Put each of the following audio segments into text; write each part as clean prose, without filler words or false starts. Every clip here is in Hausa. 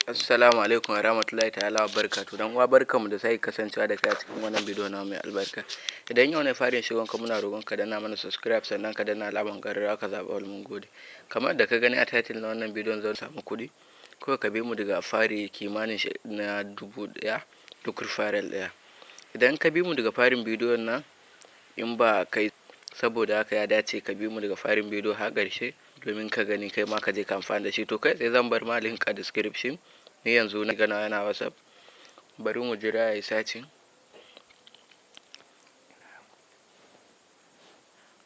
Assalamu alaikum wa rahmatullahi ta'ala wa barakatuhu. Dan uwa, barkanmu da sake kasancewa da kai a cikin wannan bidiyo na mai albarka. Idan yau ne farin shigon ka, muna roƙon ka danna mana subscribe, sannan ka danna alamar ƙararrawa, ka zaɓi all. Mun gode. Kamar da ka gani a title na wannan bidiyon, zan samu kuɗi. Kawai ka bi mu daga fari kimanin na 1000 duk referral ɗaya. Idan ka bi mu daga farin bidiyon nan, in ba kai, saboda haka ya dace ka bi mu daga farin bidiyo har ƙarshe domin ka gani, kai ma ka je ka amfani da shi. To, kai tsaye zan bar ma link a description. Ni yanzu na gana yana WhatsApp. Bari mu jira ya yi searching.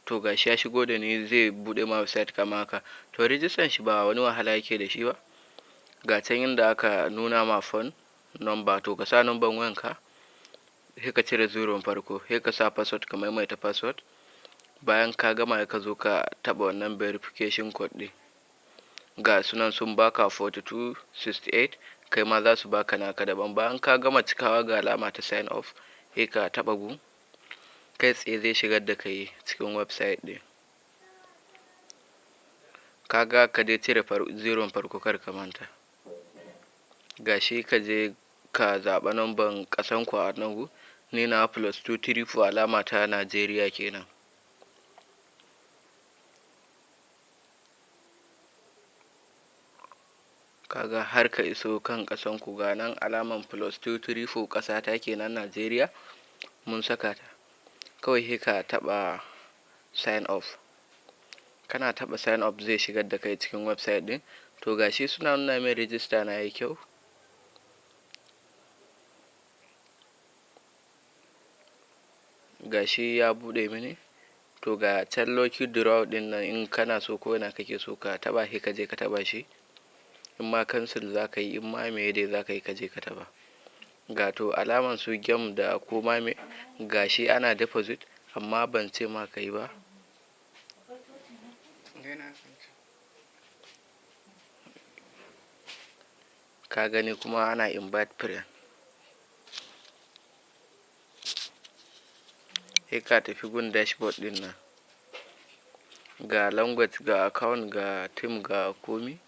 To, gashi ya shigo da ni, zai buɗe ma website kamar haka. To, rijistan shi ba wani wahala yake da shi ba. Ga can inda aka nuna ma phone number, to ka sa number wayanka, sai ka cire zero farko, sai ka sa password, ka maimaita password. Bayan ka gama, ka zo ka taɓa wannan verification code ɗin. Ga sunan sun baka 4268, kai ma za su baka naka daban. Bayan ka gama cikawa, ga alama ta sign up, sai ka taɓa gu. Kai tsaye zai shigar da kai cikin website ɗin. Kaga, ka dai cire zero farko, kar ka manta. Gashi ka je ka zaɓa numban ƙasan ku a wannan gu. Ni na +234, alama ta Najeriya kenan. Kaga, har ka iso kan ƙasan ku, ga nan alaman +234, ƙasa ta kenan Najeriya, mun saka ta. Kawai sai ka taɓa sign up. Kana taɓa sign up, zai shigar da kai cikin website ɗin. To, gashi suna nuna min register na yayi kyau. Gashi ya buɗe mini. To, ga can lucky draw ɗin nan, in kana so ko ina kake so ka taɓa shi, ka je ka taɓa shi. In ma cancel za ka yi, in ma meye dai za ka yi, ka je ka taɓa. Ga to alaman su game da koma me, gashi ana deposit, amma ban ce ma ka yi ba. Ka gani, kuma ana invite friend. Sai ka tafi gun dashboard ɗin nan. Ga language, ga account, ga team, ga komi.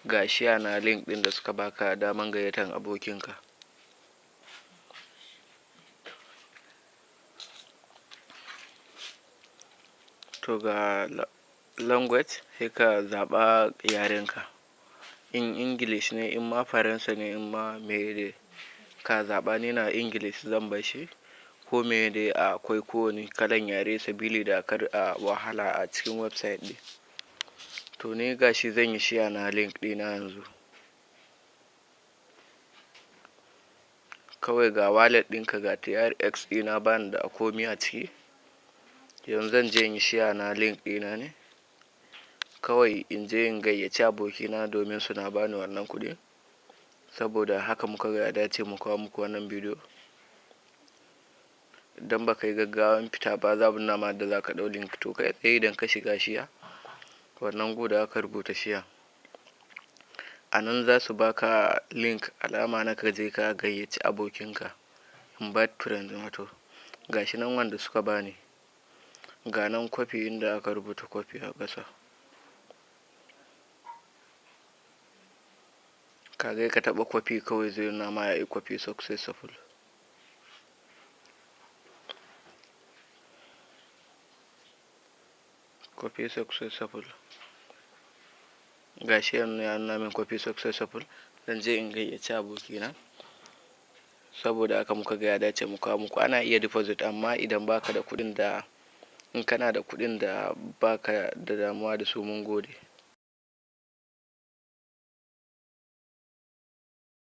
Ga share na link ɗin da suka baka daman gayyatan abokinka. To, ga language, sai ka zaɓa yarenka. In English ne, in ma Faransa ne, in ma meye dai ka zaɓa. Ni na English zan barshi. Ko meye dai akwai kowane kalan yare, sabili da kar a wahala a cikin website ɗin. To, ni gashi zan yi share na link ɗina yanzu. Kawai ga wallet ɗinka, ga TRX ɗina, bani da komi a ciki. Yanzu zan je in yi share na link ɗina ne. Kawai in je in gayyaci abokina domin suna bani wannan kuɗi. Saboda haka muka ga ya dace mu kawo muku wannan bidiyo. Idan ba ka yi gaggawan fita ba, za mu nuna ma yadda za ka ɗau link. To, kai tsaye idan ka shiga share, wannan gu da aka rubuta share, a nan za su baka link, alama na ka je ka gayyaci abokinka. Invite friend wato. Gashi nan wanda suka bani. Ga nan copy, inda aka rubuta copy a ƙasa. Ka ga, ka taɓa copy kawai, zai nuna ma yayi copy successful. Copy successful. Gashi yanzu ya nuna min copy successful. Zan je in gayyaci abokina. Saboda haka muka ga ya dace mu kawo muku. Ana iya deposit, amma idan baka da kuɗin da, in kana da kuɗin da baka da damuwa da su, mun gode.